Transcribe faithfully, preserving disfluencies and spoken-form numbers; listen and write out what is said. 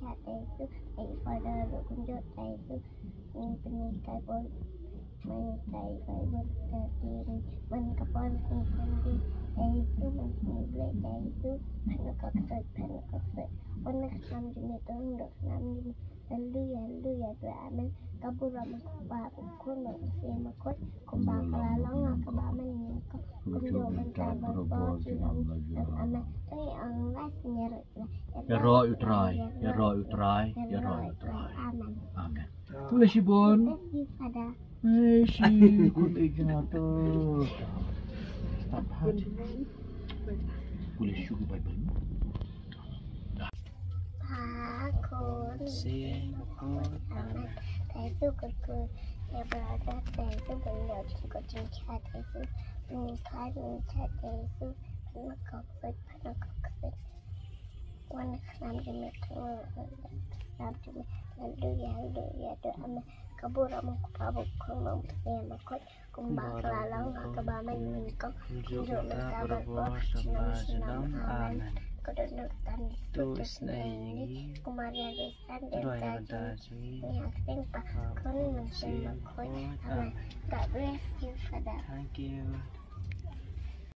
jingkha da Jisu, ai Father ruh kumjuh da Jisu, ngi pynmih kai bor, man kai kai bor da Jisu, man ka por ngi sngewthuh da Jisu, man ngi blei da Jisu, phan ka ksoi, phan ka ksoi, wan na ka snam jingmut, wan na ka snam jingmut. Haleluya, haleluya, doa amen. Ka burom ka ba khun ba siem ma khot, kumba ka la long ka ba man ni ko, kumjuh mynta bad bor junom. Amen. Oi ang las nyer. Ïaroh ïa u Trai, ïaroh ïa u Trai, ïaroh ïa u Trai. Amen. Amen. Khublei shibun. Khublei shibun. Ei shi, khublei jingmut. Stop hat. Khublei shibun Bible. Sing. Amen. Thank you, good, good. Ya brother, thank you, good, good, good, good, thank you. Wan kham di metro. Kham di metro. Haleluya, haleluya, doa amen. Ka burom ka ba khun ba siem ma khot. Kumba ka la long ha ka ba man ni ko. Kumjuh mynta bad bor junom junom. Amen. Ka dohnud tam di sdang ïa ngi. Kumba ïa ngi sdang ïa ngi. Ngi ha ka ktien ba khun ba siem ma khot. Amen. God bless you, Father. Thank you.